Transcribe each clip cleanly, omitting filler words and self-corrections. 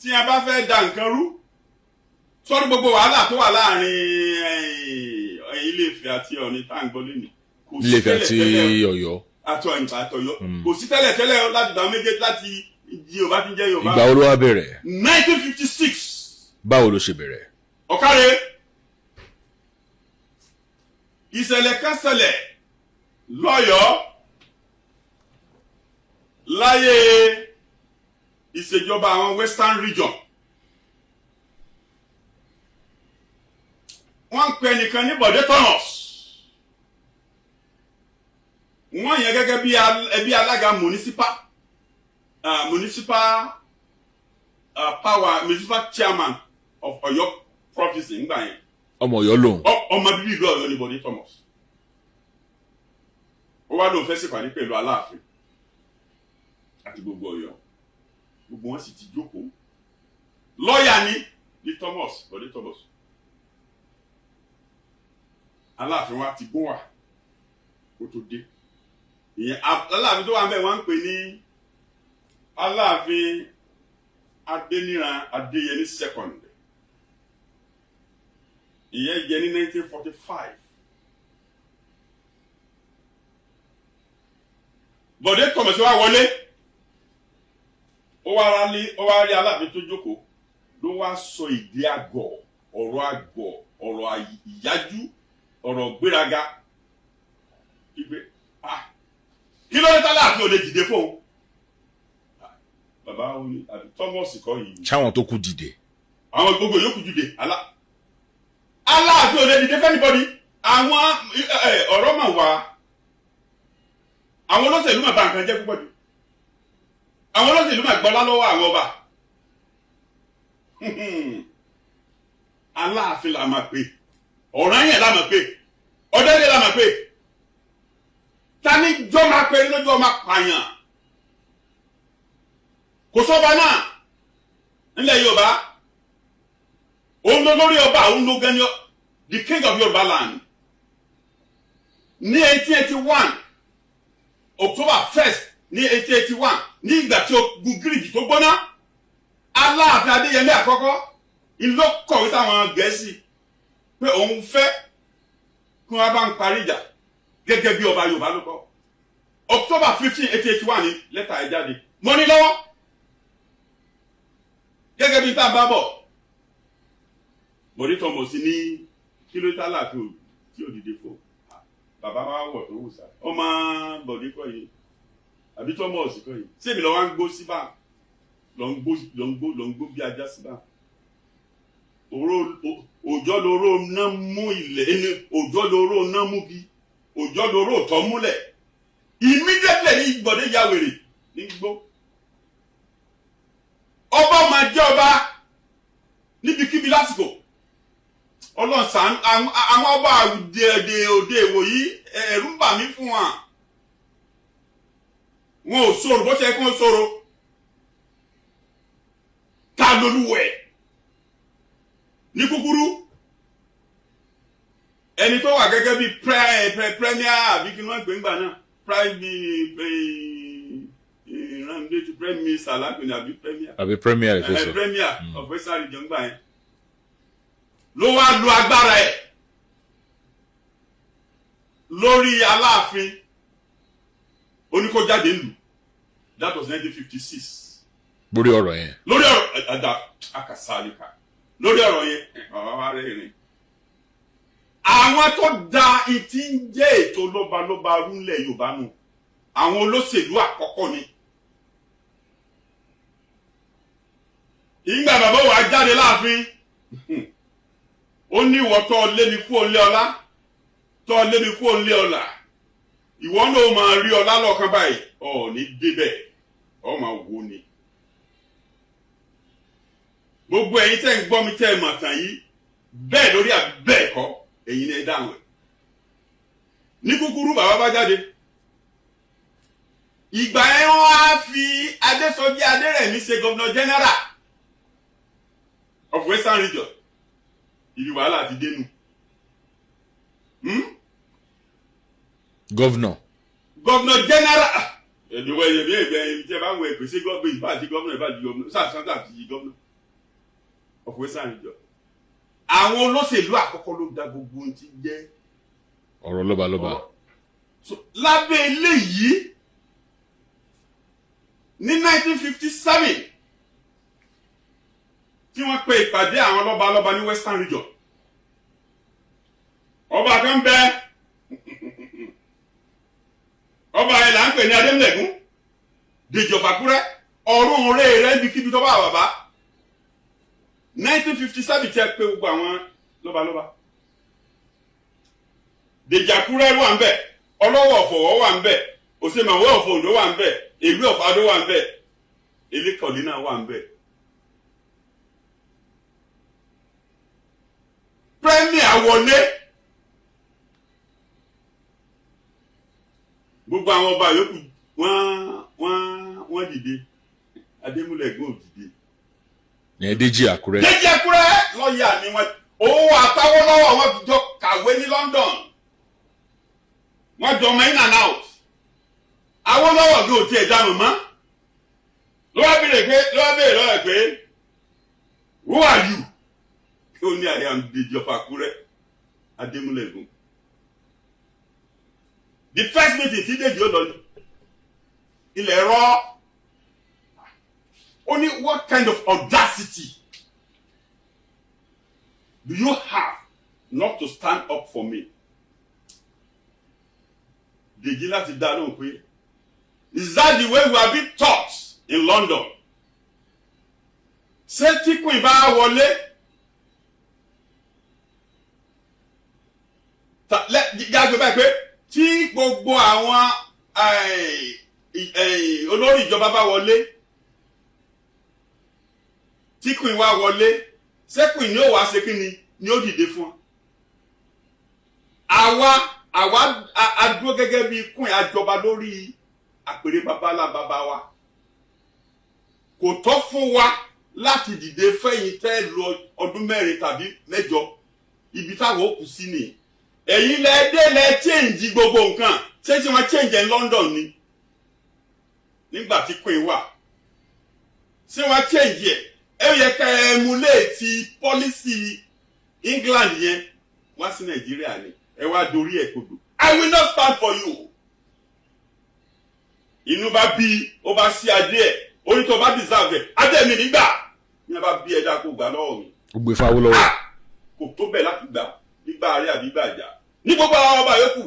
Tí a bá fẹ́ da nǹkan rú, sọ́rí, gbogbo wàhálà tó wà láàrin Ilé Ifẹ̀ àti Ọ̀ọ̀ni tá à ń gbọ́ lónìí, kò sí Ilé Ifẹ̀ àti tẹ́lẹ̀tẹ́lẹ̀. Ọ̀yọ́. Àti Ọ̀yọ́, àtọ̀yọ́. Kò sí tẹ́lẹ̀tẹ́lẹ̀ láti gbà méjèèjì láti Yorùbá ti ń jẹ́ Yorùbá. Ìgbà wo ló wá bẹ̀rẹ̀? 1956. Báwo ló ṣe bẹ̀rẹ̀? Ọ̀kárẹ̀, ìṣẹ̀lẹ̀ kan ṣẹlẹ̀ lọ́yọ̀ọ́ láyé ìṣèjọba àwọn Western Region. Wọ́n ń pè ẹnìkan ní Bọ̀dé Thomas. Wọ́n yẹn gẹ́gẹ́ bí ẹbí alága municipal power, municipal chairman of Ọ̀yọ́ province ńgbà yẹn. Ọmọ Ọ̀yọ́ lòun? Ọmọ bíbí ìlú Ọ̀yọ́ ní Bọ̀dé Thomas. Ó wá lóun fẹ́ ṣèpàdé pẹ̀lú Aláàfin àti gbogbo Ọ̀yọ́. Gbogbo wọn sì ti jókòó. Lọ́ọ̀yà ni ní Thomas, Bọ̀dé Thomas. Aláàfin wa ti gún wà kó tó dé. Ìyẹn Aláàfin tó wà ń bẹ̀, wọ́n ń pè ní Aláàfin Adéníran Adéyẹmí second. Ìyẹn jẹ ní 1945. Bọ̀dé Thomas wá wọlé, ó wá rálé, ó wá rí Aláàfin tó jókòó, ló wá sọ èdè àgọ̀, ọ̀rọ̀ àgọ̀, ọ̀rọ̀ ìyájú, ọ̀rọ̀ gbéraga ìgbé. Ah, kí ló dé tálàfin ò lè dìde fóun? Ah, bàbá ó ní àbí Thomas kọ́ yìí? Ṣáwọn tó kù dìde? Àwọn gbogbo yòókù dìde. Aláàfin ò lè dìde fún anybody. Àwọn ọ̀rọ̀ mà wá, àwọn olóṣèlú mà bà nǹkan jẹ́ púpọ̀ jù. Àwọn olóṣèlú mà gbọ́lá lọ́wọ́ àwọn ọba. Aláàfin la máa pè, Ọ̀rànyàn la máa pè, Ọ̀dẹ́dẹ́ la máa pè. Tani jọ́ máa pè lójú ọmọ pààyàn? Kò sọ́ba náà nílẹ̀ Yorùbá. Òun ló lórí ọba, òun ló gẹ́ni the king of Yorùbá land. Ní 1881, October 1st ní 1881, ní ìgbà tí ogun Gíríkì tó gbóná, Aláàfin Adéyẹmí àkọ́kọ́ ìlú kọ̀wé sáwọn Gẹ̀ẹ́sì pé òun fẹ́ kí wọ́n bá ń parí ìjà gẹ́gẹ́ bí ọba Yorùbá. Ló kọ́ October 15, 1881 ní lẹ́tà ẹ̀ jáde. Mo ní lọ́wọ́ gẹ́gẹ́ bí tá a bá bọ̀. Bọ̀dé Thomas ní kí ló tá láàfin tí ò dìde fún? Bàbá wa wọ̀ tó wù sá. Ọmọ Bọ̀dé kọ́ yìí àbí Thomas kọ́ yìí? Sèmi lọ́wọ́ ń gbó síbà, lọ́ ń gbó, lọ́ ń gbó, lọ́ ń gbó bí ajá síbà. Òró òjọ́ loró ná mú ilẹ̀ ẹni, òjọ́ loró ná mú gi, òjọ́ loró tọ́ múlẹ̀. Immediately ní Bọ̀dé ya wèrè ní gbó. Ọba máa jẹ́ ọba níbikíbi lásìkò. Ọlọ́run ṣàánú àwọn ọba òde òde ìwòyí. Ẹ̀rù ń bà mí fún wa. Wọn ò sọ̀rọ̀ bó ṣe kí wọ́n sọ̀rọ̀. Ta lolúwẹ̀? Ní kúkúrú, ẹni tó wà gẹ́gẹ́ bí premier, àbí kí wọ́n gbé ńgbà náà, prime ìrànlẹ́tì, prime minister lápẹ̀ àbí premier? Àbí premier lè fẹ́ sọ. Premier of Western Region gbà yẹn ló wá lo agbára ẹ̀ lórí Aláàfin oníkójáde lù. That was 1956. Lórí ọ̀rọ̀ yẹn? Lórí ọ̀rọ̀ àdá akasálíkà, lórí ọ̀rọ̀ yẹn. Bàbá wa rẹ̀ rìn. Àwọn tó da ìtí ń jẹ́ ètò lọ́balọ́ba rúlẹ̀ Yorùbá nù, àwọn olóṣèlú àkọ́kọ́ ni. Ìgbà bàbá wa jáde láàfin, ó ní ìwọ tó lé mi kú òǹlé ọlá, tó lé mi kú òǹlé ọlá, ìwọ náà máa rí ọlá lọ́ọ̀kan báyìí. Ọ̀ ní débẹ̀, ọ̀ máa wò ni. Gbogbo ẹ̀yin tẹ́ ń gbọ́ mi, tẹ́ ẹ mọ̀ tàn yìí, bẹ́ẹ̀ lórí àbí bẹ́ẹ̀ kọ́, ẹ̀yin ni ẹ dáhùn ẹ̀. Ní kúkúrú, bàbá bá jáde. Ìgbà yẹn, wọ́n á fi Adésọjí Adérẹ̀mí ṣe governor general of Western Region. Ibi wàhálà ti dénú. Governor. Governor general. Ẹ̀dùnwó ẹ̀yẹ bí ẹ̀gbẹ́ ẹ̀yẹ tí ẹ bá wọ ẹ̀pẹ̀ sí gọ́ọ̀nà, ìbá àti gọ́ọ̀nà, ìbá àti gọ́ọ̀nà sáà sáà àti gọ́ọ̀nà. of Western Region. Àwọn olóṣèlú àkọ́kọ́ ló da gbogbo ohun tí jẹ́ Ọ̀rọ̀ lọ́balọ́ba. So lábẹ́ eléyìí, ní 1957 tí wọ́n pe ìpàdé àwọn lọ́balọ́ba ní Western Region, ọba kan bẹ, ọba yẹn là ń pè ní Adémúlẹ̀gún, Dèjì of Àkúrẹ́. Ọ̀run rẹ̀ rẹ̀ níbikíbi tó bá wà bàbá. 1957 tí ẹ pé gbogbo àwọn lọ́balọ́ba, Dèjì Àkúrẹ́ wà ń bẹ̀, Ọlọ́wọ̀ ọ̀fọ̀wọ́ wà ń bẹ̀, Òsèmàwé of Oǹdó wà ń bẹ̀, Èlú of Adó wà ń bẹ̀, Elékọ̀lé náà wà ń bẹ̀. Premier wọlé, gbogbo àwọn ọba yòókù wọ́n dìde, Adémúlẹ̀gún ò dìde. Ìyẹn Déjì Àkúrẹ́. Déjì Àkúrẹ́, lọ́ọ̀yà ni wọ́n. Òun àtàwọ́lọ́wọ́ wọn ti jọ kàwé ní London, wọ́n jọ mọ in and out. Awólọ́wọ̀ bí ò tiẹ̀ dànù mọ́ ló wá béèrè pé, ló wá béèrè lọ́wọ́ ẹ̀ pé, "Who are you?" Ó ní, "I am Dèjì of Àkúrẹ́ Adémúlẹ̀gún." The first meeting tí Dèjì ó lọ ní ilẹ̀ rọ́, ó ní, "What kind of audacity do you have not to stand up for me?" Dèjì láti dá lóhùn pé, "Is that the way we are being taught in London? Ṣé tí queen bá wọlé jágbe báyìí pé tí gbogbo àwọn olórí ìjọba bá wọlé, tí queen wá wọlé, ṣé queen ni ó wàá ṣe kí ni ni ó dìde fún ọ? Àwa a dúró gẹ́gẹ́ bí queen, àjọba lórí àpèrè babalá baba wa. Kò tọ́ fún wa láti dìde fẹ́yìn tẹ́ lọ ọdún 4 tàbí 8. Ibi táwọn ó kù sí nìyí. Ẹ̀yin lẹ dé, lẹ change gbogbo nǹkan. Ṣé tí wọ́n change ẹ̀ London ni nígbà tí queen wà? Ṣé wọ́n change ẹ̀? Ẹ yẹ ká emulate policy England yẹn wá sí Nàìjíríà ni. Ẹ wá dorí ẹ̀ kodò. I will not stand for you." Inú bá bí ó, bá sí adé ẹ̀, ó ní, "Tó bá deserve ẹ̀, adé mi nígbà ní a bá bí ẹja kó gbà lọ́wọ́ mi." Ó gbé fáwọ́lọ́wọ́. Kò tó bẹ́ẹ̀ láti gbà nígbà àárẹ̀ àbí gbà àjà ní gbogbo àwọn ọba yòókù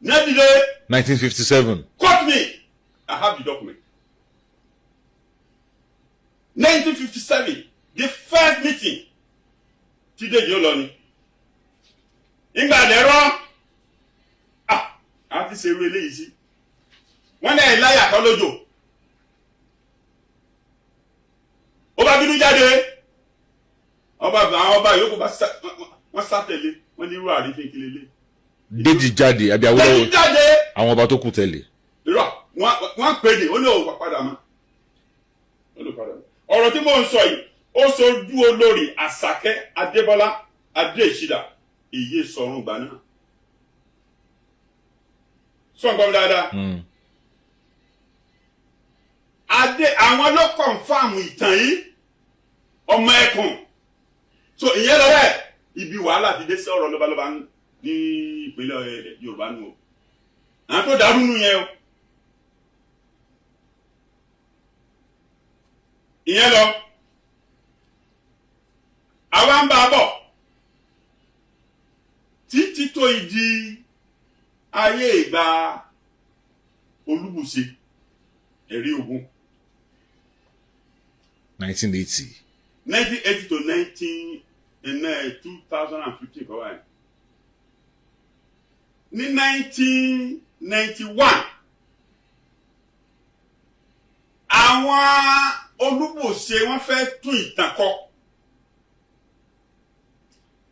ní ẹ̀dìdẹ. 1957. Quote me, I have the document. 1957, the first meeting tí Dèjì ó lọ ni ìgbà lẹ́rọ́. Ah, a ti ṣe irú eléyìí sí wọ́n náà láyà kọ́ lójó. Ó bá bínú jáde, ọba, àwọn ọba yòókù bá wọ́n sá tẹ̀lé. Wọ́n ní irú àrífín kí lélẹ̀. Déjì jáde àbí Dèjì Awólọ́wọ̀? Jáde. Àwọn ọba tó kù tẹ̀lé. Irọ́, wọ́n pè ní, ó ní òun padà mọ́, ó lè padà mọ́. Ọ̀rọ̀ tí mò ń sọ yìí, ó sojú olórí Àṣàkẹ́ Adébọ́lá Adéṣídà, èyí sọ̀rùn gbà náà. Sọ nǹkan mi dáadáa. Adé àwọn ló confirm ìtàn yìí, ọmọ ẹkùn. So ìyẹn lọ bẹ́ẹ̀. Ibi wàhálà ti dé sí ọ̀rọ̀ lọ́balọ́ba ní ìpínlẹ̀ Yorùbá nù o, àwọn tó dàrú nù yẹn o. Ìyẹn lọ, àwa ń bá a bọ̀ títí tó ìdí ayé ìgbà Olúbùṣe ẹ̀rí ogun. 1980. 1980 to 2015 kọ́ wáyé. Ní 1991, àwọn Olúbùṣe wọ́n fẹ́ tún ìtàn kọ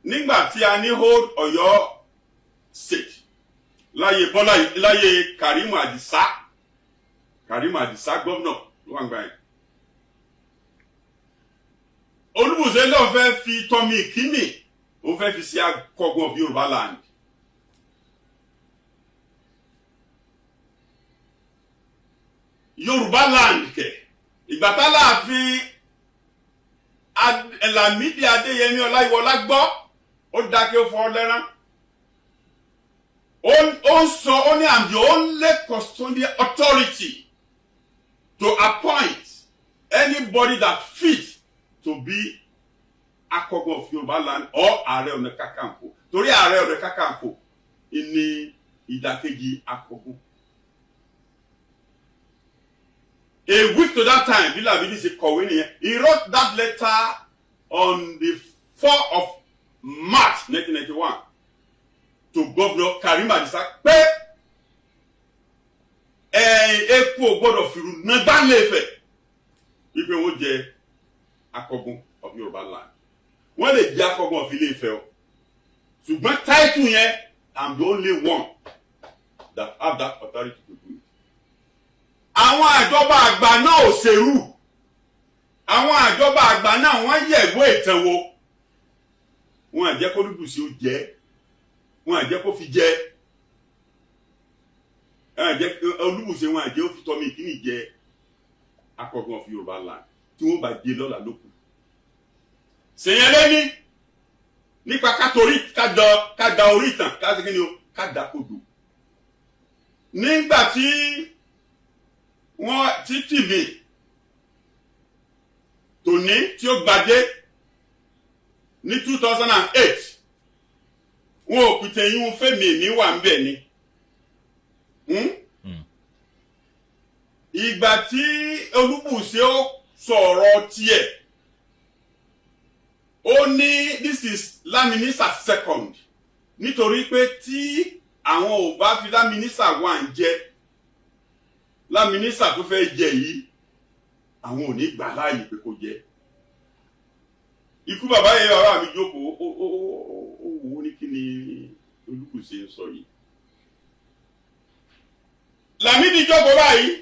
nígbà tí a ní Old Ọ̀yọ́ State láyé Bọ́lá, láyé Karimu Àdìsá. Karimu Àdìsá gómìnà ló wà ń gbà yẹn. Olúbùṣe náà fẹ́ fi Tọ́mì Ìkímì, ó fẹ́ fi sí akọgun of Yorùbá land. Yorùbá land kẹ̀, ìgbà tá láàfin. Lámídì Adéyẹmí Ọláyíwọlá gbọ́, ó dákẹ́, ó fọ́ lẹ́rán. Ó ń sọ, ó ní, "I'm the only custodian authority to appoint anybody that fit to be Akọgun of Yorùbá land or Ààrẹ Ọ̀nà Kakanfò," torí Ààrẹ Ọ̀nà Kakanfò ní ìdàkejì Akọgun. A week to that time, bí Lámídì ṣe kọ̀wé nìyẹn. He wrote that letter on the 4th of March 1991 to Governor Karim Adisa pé eku ò gbọ́dọ̀ fìrù nàgbà lẹ́fẹ̀ wípé wọ́n jẹ Akọgun of Yorùbá land. Wọ́n lè jẹ Akọgun of Ilé Ifẹ̀ o, ṣùgbọ́n title yẹn, I'm the only one that have that authority to do it. Àwọn àjọba àgbà náà ò ṣerú. Àwọn àjọba àgbà náà, wọ́n yẹ̀wò ìtàn wo, wọn àjẹ́ kó Olúbùsí ó jẹ́, wọn àjẹ́ kó fi jẹ́ àjẹ́ Olúbùsí, wọn àjẹ́ ó fi tọ́mí ìkíní jẹ́ Akọgun of Yorùbá land. Tí wọ́n bá dé lọ́la lókun sèyàn lẹ́ni nípa kátorí ká da orí ìtàn, ká ṣe kí ni o, ká da kodò. Nígbà tí wọ́n tí tìmí tòní tí ó gbadé ní 2008, wọn ò pìtẹ́ yín fẹ́mi, èmi wà ń bẹ̀ ni. Ìgbà tí Olúbùṣe ó sọ̀rọ̀ tiẹ̀, ó ní this is Laminisa second, nítorí pé tí àwọn ò bá fi Laminisa one jẹ, Laminisa tó fẹ́ jẹ yìí, àwọn ò ní gbà láàyè pé kó jẹ. Ikú bàbá yẹn, bàbá mi jókòó, ó wò ó ní kí ni Olúbùṣe ń sọ yìí. Lámídì jókòó báyìí,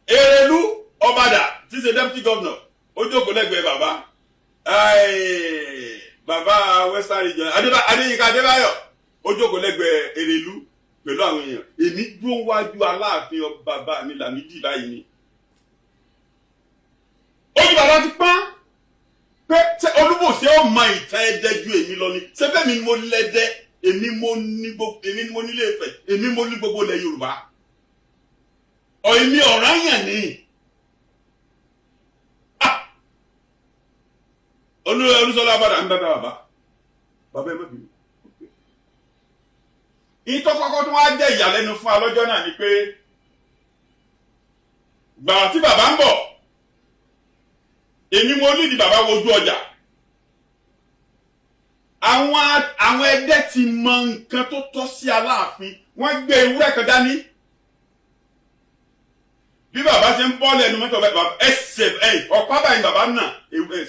Erelu Ọbàdà tí ṣe deputy governor, ó jókòó lẹ́gbẹ̀ẹ́ bàbá. Bàbá Western Region, Adéyínká Adébáyọ̀, ó jókòó lẹ́gbẹ̀ẹ́ Erelu pẹ̀lú àwọn èèyàn. Èmi dúró wájú Aláàfin bàbá mi Lámídì báyìí ni. Ojú bàbá ti pọ́n pé ṣé Olúbùṣe ó mọ ìtàn Ẹdẹ ju èmi lọ ni? Ṣé bẹ́ẹ̀ mi ni mo lẹ́dẹ́, èmi mo ní gbogbo, èmi ni mo nílé Ifẹ̀, èmi mo ní gbogbo ilẹ̀ Yorùbá, ọ̀ èmi Ọ̀ranyàn ni. Ah! Olúṣọlá Abàdà ń bẹ bàbá, bàbá, ẹ má bínú. Ìtọ́ kọ́kọ́ tó wá jẹ́ ìyàlẹ́nu fún wa lọ́jọ́ náà ni pé gbàrà tí bàbá ń bọ̀, èmi mo lídìí bàbá wojú ọjà. Àwọn ẹdẹ ti mọ nǹkan tó tọ́ sí Aláàfin, wọ́n gbé ewúrẹ́ kan dání. Bí bàbá ṣe ń bọ́ lẹ́nu mọ́tò, bàbá ẹsẹ̀ ẹ̀ ọ̀pá báyìí, bàbá náà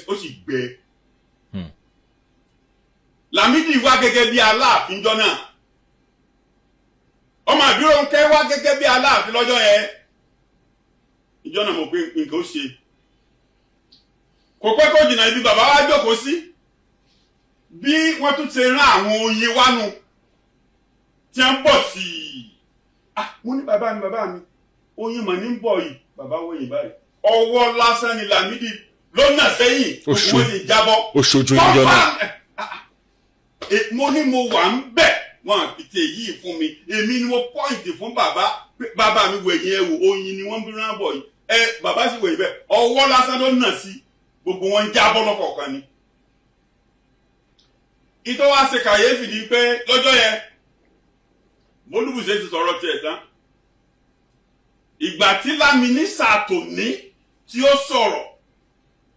ó sì gbẹ. Lámídì wá gẹ́gẹ́ bí Aláàfin jọ náà, ọmọ àbúrò ń kẹ́ wá gẹ́gẹ́ bí Aláàfin lọ́jọ́ yẹn. Ìjọ náà mọ̀ pé nǹkan ó ṣe. Kò pẹ́ kó jìnnà, ibi bàbá wa jókòó sí, bí wọ́n tún ti rán àwọn oyin wánu tí wọ́n ń bọ̀ sí i. Ah, mo ní bàbá mi, bàbá mi, oyin mà ní ń bọ̀ yìí. Bàbá wọ̀nyí báyìí, ọwọ́ lásán ni Lámídì ló nà sẹ́yìn. Ó ṣo- wọ́n sì jábọ́. Ó ṣojú níjọ́ náà. Mo ní mo wà ń bẹ̀, wọn àpìtẹ yìí fún mi, èmi ni mo point fún bàbá pé bàbá mi, wẹ̀yìn ẹ wò, oyin ni wọ́n ń rán bọ̀ yìí. Ẹ bàbá sì wẹ̀yìn bẹ́ẹ̀, ọwọ́ lásán ló nà sí, gbogbo wọn ń jábọ́ lọ́kọ̀ọ̀kan ni. Ìtọ́ wa ṣe kàyéfì ni pé lọ́jọ́ yẹn, Mólúbùṣe ti sọ̀rọ̀ tiẹ̀ tán. Ìgbà tí Láminísà tòní tí ó sọ̀rọ̀,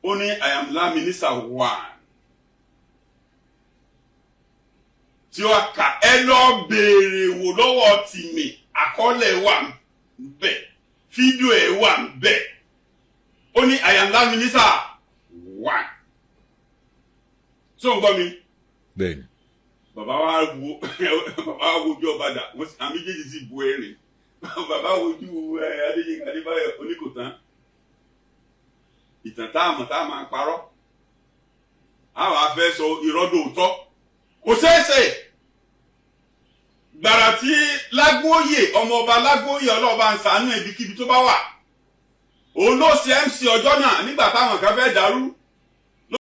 ó ní, "I am Láminísà one," tí ó kà, ẹ lọ béèrè wò lọ́wọ́ tìmì, àkọọ́lẹ̀ wà ń bẹ̀, fídíò ẹ̀ wà ń bẹ̀. Ó ní, "I am Láminísà one." Tó ń gbọ́ mi? Bẹ́ẹ̀ni. Bàbá wa wo, bàbá wa wojú ọba dà wọ́n sì, àmì méjèèjì sì bu ẹ̀rín. Bàbá wojú ẹ Adéyínká Adébáyọ̀ oníkòtán ìtàn tá a mọ̀ tá a máa parọ́, àwọn afẹ́ sọ ìrọ́dòótọ́, kò ṣeéṣe. Gbàrà tí Lágúnóyè, ọmọ ọba Lágúnóyè, ọlọ́ọ̀bá ń sàánú ibikíbi tó bá wà, òun ló ṣe MC ọjọ́ náà nígbà táwọn kan fẹ́ dàrú.